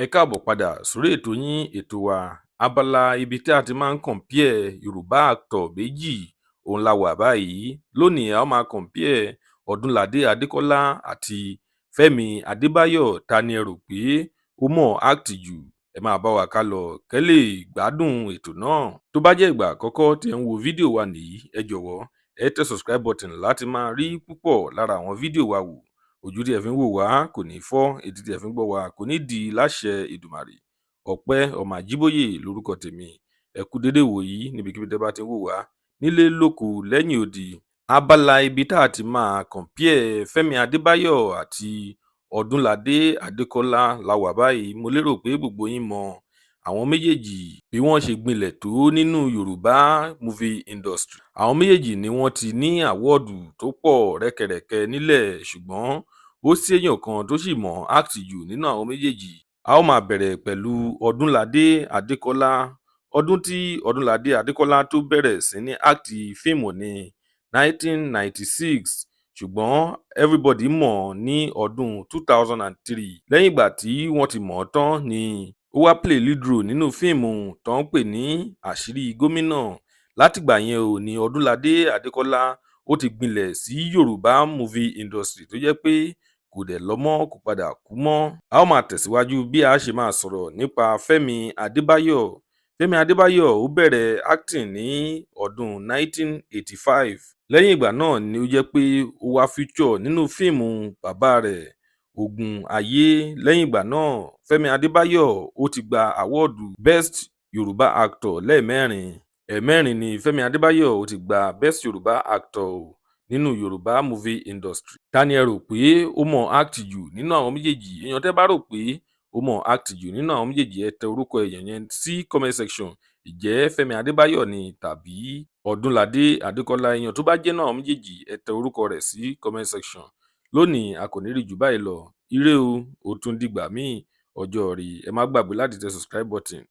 Ẹ káàbọ̀ padà sórí ètò yín, ètò wa. Abala ibi tí a ti máa ń compare Yorùbá actor méjì òun la wà báyìí. Lónìí, a ó máa compare Ọdúnládé Adékọ́lá àti Fẹ́mi Adébáyọ̀. Ta ni ẹ rò pé ó mọ̀ act jù? Ẹ máa bá wa ká lọ kẹ́ lè gbádùn ètò náà. Tó bá jẹ́ ìgbà àkọ́kọ́ tí ẹ ń wo fídíò wa nìyí, ẹ jọ̀wọ́, ẹ tẹ subscribe button láti máa rí púpọ̀ lára àwọn fídíò wa wò. Ojú tí ẹ fi ń wò wá kò ní fọ́, etí tí ẹ fi ń gbọ́ wá kò ní di láṣẹ Èdùmàrè. Ọpẹ́ ọmọ Àjíbóyè lórúkọ tèmi. Ẹ kú dédé wòyí níbikíbi tẹ́ bá ti ń wò wá, nílé, lóko, lẹ́yìn odi. Abala ibi tá a ti máa compare Fẹ́mi Adébáyọ̀ àti Ọdúnládé Adékọ́lá la wà báyìí. Mo lérò pé gbogbo yín mọ àwọn méjèèjì, bí wọ́n ṣe gbilẹ̀ tó nínú Yorùbá movie industry. Àwọn méjèèjì ni wọ́n ti ní award tó pọ̀ rẹ́kẹrẹ̀kẹ nílẹ̀, ṣùgbọ́n ó séèyàn kan tó sì mọ̀ act jù nínú àwọn méjèèjì. A ó máa bẹ̀rẹ̀ pẹ̀lú Ọdúnládé Adékọ́lá. Ọdún tí Ọdúnládé Adékọ́lá tó bẹ̀rẹ̀ sí ní act fíìmù ní 1996, ṣùgbọ́n everybody mọ̀ ọ́n ní ọdún 2003. Lẹ́yìn ìgbà tí wọ́n ti mọ̀ ọ́n tán ni ó wá play lead role nínú fíìmù tó ń pè ní Àṣírí Gómìnà. Látìgbà yẹn ò ní Ọdúnládé Adékọ́lá ó ti gbilẹ̀ sí Yorùbá movie industry, tó jẹ́ pé kò dẹ̀ lọ mọ́, kò padà kú mọ́. A ó máa tẹ̀síwájú bí a ṣe máa sọ̀rọ̀ nípa Fẹ́mi Adébáyọ̀. Fẹ́mi Adébáyọ̀ ó bẹ̀rẹ̀ acting ní ọdún 1985. Lẹ́yìn ìgbà náà ni ó jẹ́ pé ó wá feature nínú fíìmù bàbá rẹ̀, Ogun Ayé. Lẹ́yìn ìgbà náà, Fẹ́mi Adébáyọ̀ ó ti gba award Best Yorùbá Actor lẹ́ẹ̀mẹ́rin. Ẹ̀ẹ̀mẹ́rin ni Fẹ́mi Adébáyọ̀ ó ti gba Best Yorùbá Actor nínú Yorùbá movie industry. Ta ni ẹ rò pé ó mọ̀ act jù nínú àwọn méjèèjì? Èèyàn tẹ́ bá rò pé ó mọ̀ act jù nínú àwọn méjèèjì, ẹ tẹ orúkọ èèyàn yẹn sí comment section. Ìjẹ́ Fẹ́mi Adébáyọ̀ ni tàbí Ọdúnládé Adékọ́lá? Èèyàn tó bá jẹ́ náà àwọn méjèèjì, ẹ tẹ orúkọ rẹ̀ sí comment section. Lónìí, a kò ní rí jù báyìí lọ. Ire o, ó tún dìgbà míì, ọjọ́ rí. Ẹ má gbàgbé láti tẹ subscribe button.